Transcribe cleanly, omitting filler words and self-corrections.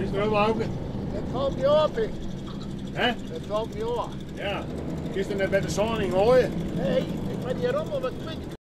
Is der wat, Auke? It falt my ôf, Pik. Hè? It falt my ôf. Ja. Kinst der net better sân yn goaie? Nee, ik moat dy rommel wat kwyt.